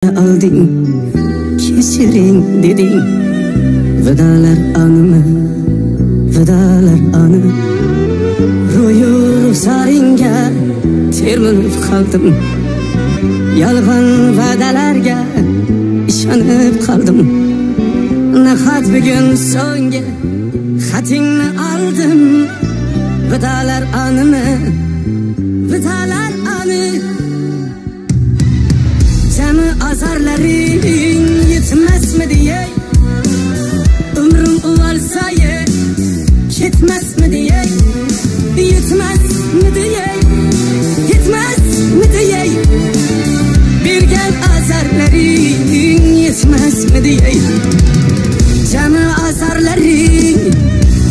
Alding, kechiring deding. Vidolar animi, vidolar ani. Ro'yu ruxsoringga termilib qoldim. Yolg'on va'dalarga ishonib qoldim. Nahot bugun so'nggi xatingni oldim. Vidolar animi, vidolar ani. Jami azarlaring yetmasmi deyay, umrim uvalsaye ketmasmi deyay, yetmasmi deyay, yetmasmi deyay, bergan azarlaring yetmasmi deyay, jami azarlaring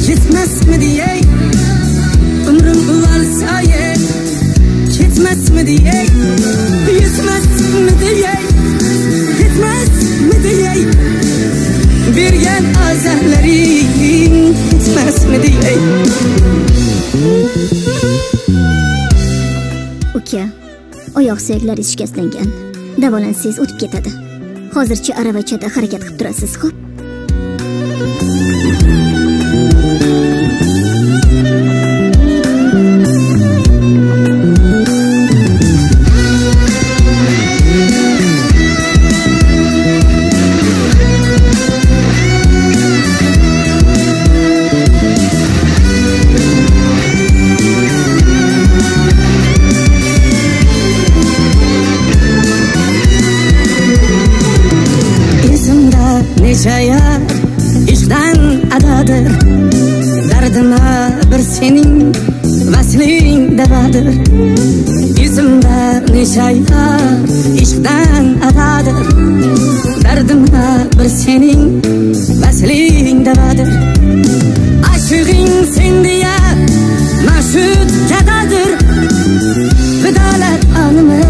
yetmasmi deyay, umrim uvalsaye ketmasmi deyay, yetmasmi deyay, yetmasmi deyay, bergan azarlaring yetmasmi deyay. Uka, oyoq suyaklaringiz shikastlangan. Davolansangiz o'tib ketadi. Hozircha aravachada harakat qilib turasiz, xo'p? Necha yor ishqdan adadir, dardima bir sening vasling davadir. Esimda necha yor ishqdan adadir, dardima bir sening vasling davadir. Ashig'ing sen deya ma'shud kadadir, vidolar animi,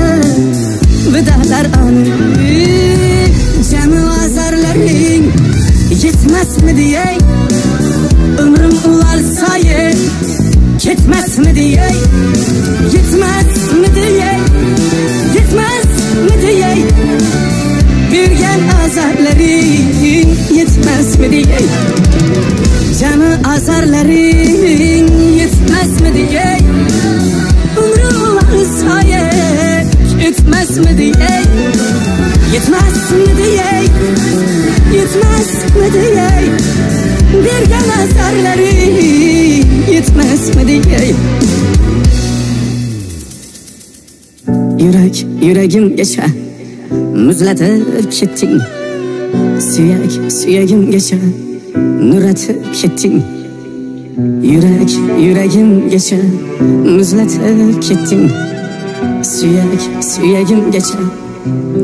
vidolar animi. Jami azarlaring yetmasmi deyay, umrim uvalsaye ketmasmi deyay, yetmasmi deyay, yetmasmi deyay, bergan azarlaring yetmasmi deyay, jami azarlaring yetmasmi deyay, umrim uvalsaye ketmasmi deyay, yetmasmi deyay, yetmasmi deyay, bergan azarlaring yetmasmi deyay. Yurak yuragimgacha muzlatib ketding, suyak suyagimgacha nuratib ketding. Yurak yuragimgacha muzlatib ketding, suyak suyagimgacha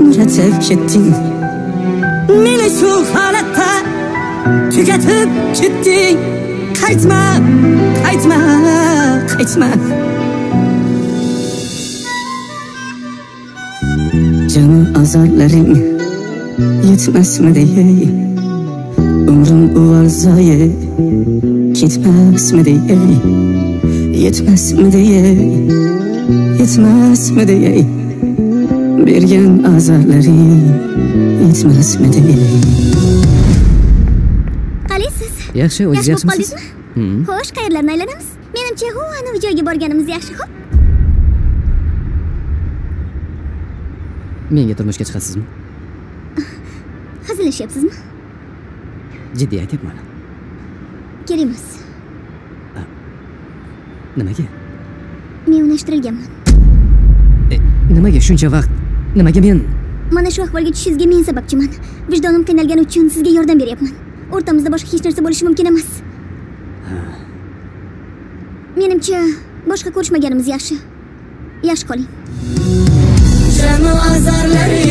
nuratib ketding. Meni shu holatda tugatib ketding. Qaytma, qaytma, qaytma. Jami azorlaring yetmasmi deyay, umrim uvalsaye ketmasmi deyay, yetmasmi deyay, yetmasmi deyay, bergan azorlaring yetmasmi deyay. Qalaysiz? Yaxshi, o'zingiz yaxshimisiz? Xo'sh, qayerlarni aylanamiz? Menimcha, hu anavi joyga borganimiz yaxshi, xo'p? Menga turmushga chiqasizmi? Hazillashyapsizmi? Jiddiy aytyapman. Kerak emas. Nimaga? Men unashtirilganman. Nimaga shuncha vaqt? Nimaga men? Mana shu ahvolga tushishingizga men sababchiman. Vijdonim qiynalgani uchun sizga yordam beryapman. O'rtamizda boshqa hech narsa bo'lishi mumkin emas. Menimcha, boshqa ko'rishmaganimiz yaxshi. Yaxshi qoling. Jami azarlaring